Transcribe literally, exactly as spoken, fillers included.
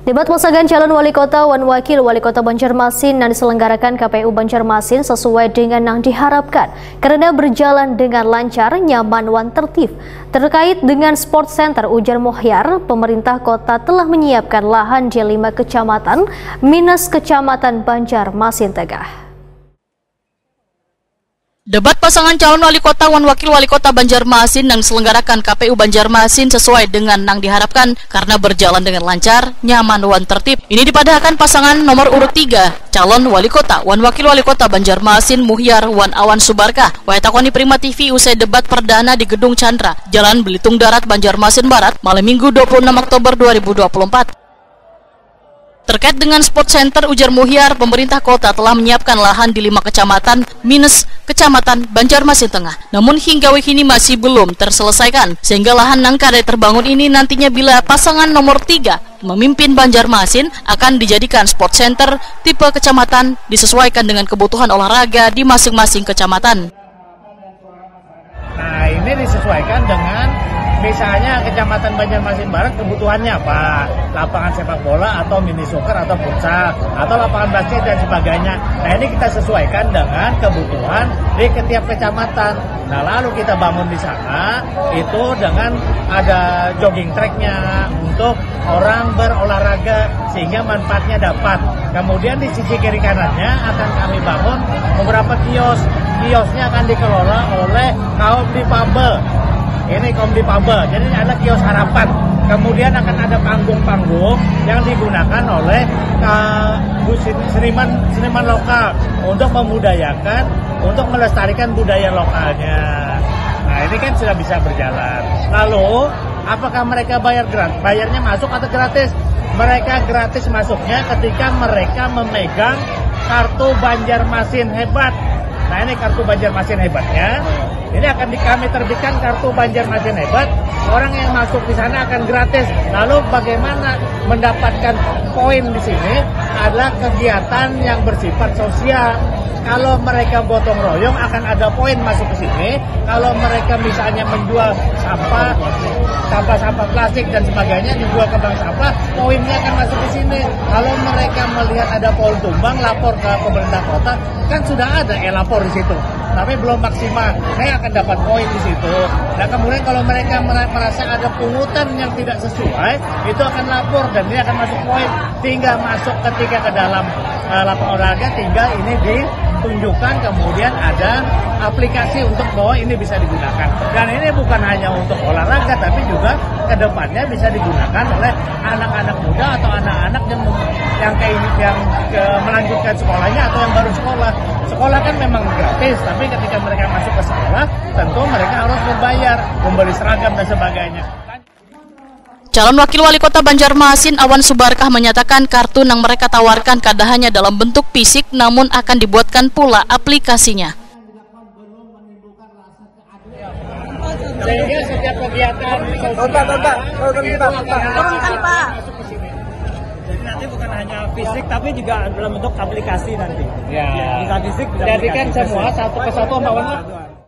Debat pasangan calon wali kota wan wakil wali kota Banjarmasin nang diselenggarakan K P U Banjarmasin sesuai dengan nang diharapkan karena berjalan dengan lancar, nyaman wan tertib. Terkait dengan Sport Center, ujar Muhyar, pemerintah kota telah menyiapkan lahan di lima kecamatan minus Kecamatan Banjarmasin Tengah. Debat pasangan calon wali kota wan wakil wali kota Banjarmasin yang diselenggarakan K P U Banjarmasin sesuai dengan nang diharapkan karena berjalan dengan lancar, nyaman wan tertib. Ini dipadahakan pasangan nomor urut tiga, calon wali kota wan wakil wali kota Banjarmasin Muhyar wan Awan Subarkah. Wayah takoni Prima T V usai debat perdana di Gedung Chandra, Jalan Belitung Darat, Banjarmasin Barat, malam Minggu dua puluh enam Oktober dua ribu dua puluh empat. Terkait dengan Sport Center, ujar Muhyar, pemerintah kota telah menyiapkan lahan di lima kecamatan minus Kecamatan Banjarmasin Tengah. Namun hingga wihini masih belum terselesaikan, sehingga lahan nang kadai terbangun ini nantinya bila pasangan nomor tiga memimpin Banjarmasin akan dijadikan Sport Center tipe kecamatan disesuaikan dengan kebutuhan olahraga di masing-masing kecamatan. Nah, ini disesuaikan dengan misalnya Kecamatan Banjarmasin Barat kebutuhannya apa? Lapangan sepak bola atau mini soccer atau futsal atau lapangan basket dan sebagainya. Nah, ini kita sesuaikan dengan kebutuhan di setiap kecamatan. Nah, lalu kita bangun di sana itu dengan ada jogging tracknya untuk orang berolahraga sehingga manfaatnya dapat. Kemudian di sisi kiri kanannya akan kami bangun beberapa kios. Kiosnya akan dikelola oleh kaum difabel. Ini kaum difabel. Jadi ada kios harapan. Kemudian akan ada panggung-panggung yang digunakan oleh uh, seniman seniman lokal untuk memudayakan, untuk melestarikan budaya lokalnya. Nah, ini kan sudah bisa berjalan. Lalu apakah mereka bayar gratis? Bayarnya masuk atau gratis? Mereka gratis masuknya ketika mereka memegang kartu Banjarmasin Hebat. Nah, ini kartu Banjarmasin Hebatnya. Ini akan di, kami terbitkan kartu Banjarmasin Hebat. Orang yang masuk di sana akan gratis. Lalu bagaimana mendapatkan poin di sini? Adalah kegiatan yang bersifat sosial. Kalau mereka gotong royong akan ada poin masuk ke sini. Kalau mereka misalnya menjual sampah, sampah-sampah plastik dan sebagainya dijual ke bank sampah, poinnya akan masuk ke sini. Kalau mereka melihat ada pohon tumbang, lapor ke pemerintah kota, kan sudah ada e-lapor di situ. Tapi belum maksimal, saya akan dapat poin di situ. Nah, kemudian kalau mereka merasa ada pungutan yang tidak sesuai, itu akan lapor dan ini akan masuk poin. Tinggal masuk ketika ke dalam uh, lapangan olahraga, tinggal ini ditunjukkan, kemudian ada aplikasi untuk bahwa ini bisa digunakan. Dan ini bukan hanya untuk olahraga, tapi juga kedepannya bisa digunakan oleh anak-anak muda atau anak-anak yang yang kayak yang ke, melanjutkan sekolahnya atau yang baru sekolah. Sekolah kan memang gratis, tapi ketika mereka masuk ke sekolah, tentu mereka harus berbayar, membeli seragam dan sebagainya. Calon Wakil Wali Kota Banjarmasin Awan Subarkah menyatakan kartu yang mereka tawarkan kada hanya dalam bentuk fisik namun akan dibuatkan pula aplikasinya. Sehingga setiap kegiatan Bapak, Bapak, turun kita, Bapak. Turunkan, Pak. Jadi nanti bukan hanya fisik tapi juga dalam bentuk aplikasi nanti. Ya. Bisa fisik, bisa Jadi kan semua satu kesatuan Pak Wali.